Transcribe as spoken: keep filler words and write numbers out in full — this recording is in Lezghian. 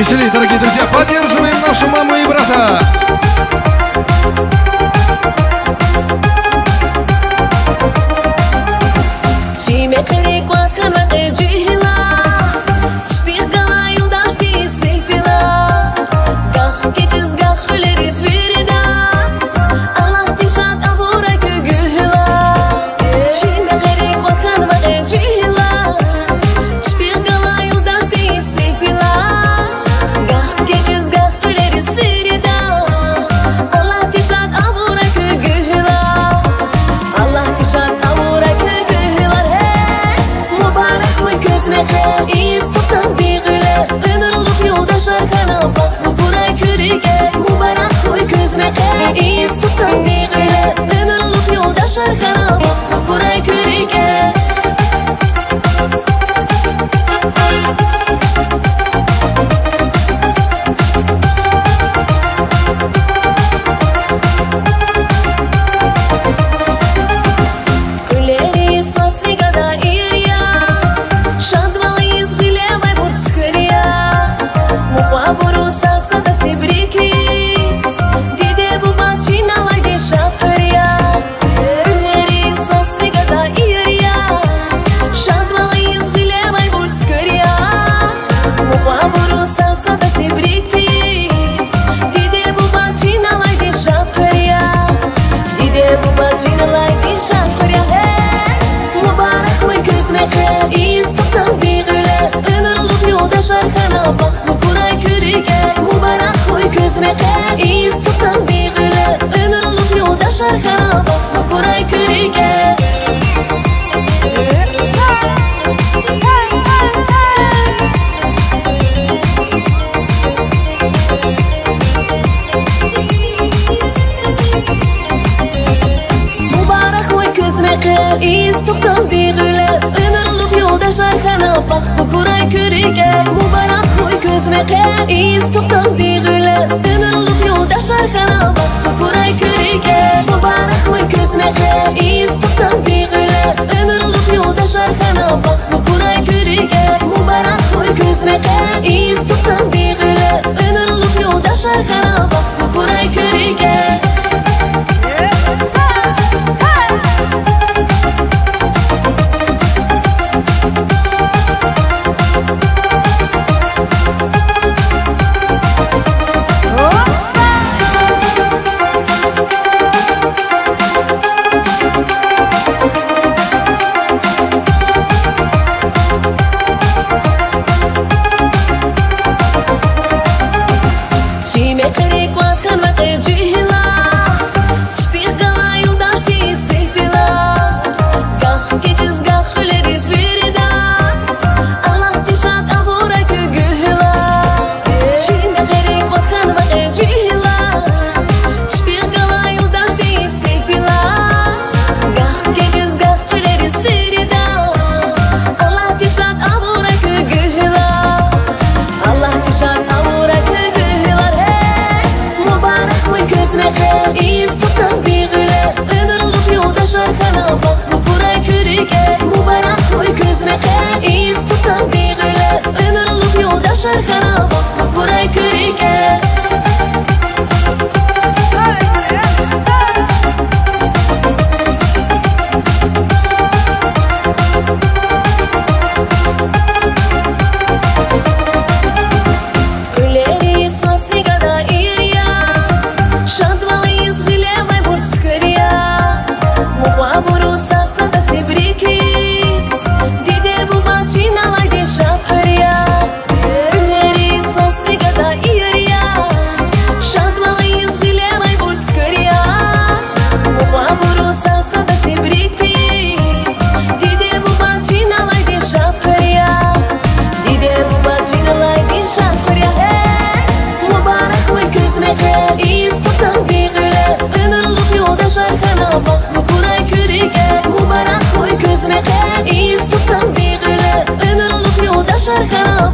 Веселей, дорогие друзья, поддерживаем нашу маму и брата. Чи мехъерик кӀватӀ хьанва къе жегьилар, чпихъ галай юлдашди сефилар, гагь кечиз, гагь кьуьлериз вирида, Аллагьди шад авурай куь гуьгьуьлар. Чи мехъерик кӀватӀ хьанва къе жегьилар, чпихъ галай юлдашди сефилар, гагь кечиз, гагь кьуьлериз вирида, Аллагьди шад авурай куь гуьгьуьлар. Аллагьди шад авурай куь гуьгьуьлар, гьей! Мубарак хьуй куьз мехъер, ийиз тухтан дин гъиле, уьмуьрлух юлдашар хьана, бахтлу хьурай куь рикӀе. Мубарак хьуй куьз мехъер, ийиз тухтан дин гъиле, уьмуьрлух юлдашар хьана, бахтлу хьурай куь рикӀе. Кьуьлери свасни гада иер я, шадвал ийиз гъилевайбур цуьквер я. Мукьвабуру сад-садаз тебрикиз, диде-буба чиналайди шад хъвер я. Кьуьлери свасни гада иер я, шадвал ийиз гъилевайбур цуьквер я. Мукьвабуру сад-садаз тебрикиз, диде-буба чиналайди шад хъвер я. Диде-буба чиналайди шад хъвер я, гьей! Мубарак хьуй куьз мехъер, ийиз тухтан дин гъиле, уьмуьрлух юлдашар хьана, бахтлу хьурай куь рикӀе. Мубарак хьуй куьз мехъер, ийиз тухтан дин гъиле, уьмуьрлух юлдашар хьана, бахтлу хьурай куь рикӀе. Мубарак хьуй куьз мехъер, ийиз тухтан дин гъиле, уьмуьрлух юлдашар хьана, бахтлу хьурай куь рикӀе. Мубарак хьуй куьз мехъер, ийиз тухтан дин гъиле, уьмуьрлух юлдашар хьана, бахтлу хьурай куь рикӀе. Мубарак хьуй куьз мехъер, ийиз тухтан дин гъиле, уьмуьрлух юлдашар хьана, бахтлу хьурай куь рикӀе. Мубарак хьуй куьз мехъер, ийиз тухтан дин гъиле, уьмуьрлух юлдашар хьана, бахтлу хьурай куь рикӀе. Чи мехъерик кӀватӀ хьанва къе жегьилар, чпихъ галай юлдашди сефилар, гагь кечиз, гагь кьуьлериз вирида, Аллагьди шад авурай куь гуьгьуьлар. Чи мехъерик кӀватӀ хьанва къе жегьилар, чпихъ галай юлдашди сефилар, гагь кечиз, гагь кьуьлериз вирида, Аллагьди шад авурай куь гуьгьуьлар. Аллагьди шад авурай куь гуьгьуьлар, гьей! Мубарак хьуй куьз мехъер, ийиз тухтан дин гъиле, уьмуьрлух юлдашар хьана, бахтлу хьурай куь рикӀе. Мубарак хьуй куьз мехъер, ийиз тухтан дин гъиле, уьмуьрлух юлдашар хьана, бахтлу хьурай куь рикӀе. Кьуьлери свасни гада иер я, шадвал ийиз гъилевайбур цуьквер я. Мукьвабуру сад-садаз тебрикиз, диде-буба чиналайди шад хъвер я. Кьуьлери свасни гада иер я, шадвал ийиз гъилевайбур цуьквер я. Мукьвабуру сад-садаз тебрикиз, диде-буба чиналайди шад хъвер я. Диде-буба чиналайди шад хъвер я, гьей! Мубарак хьуй куьз мехъер, ийиз тухтан дин гъиле, уьмуьрлух юлдашар хьана, бахтлу хьурай куь рикӀе. Мубарак хьуй куьз мехъер, ийиз тухтан дин гъиле, уьмуьрлух юлдашар хьана,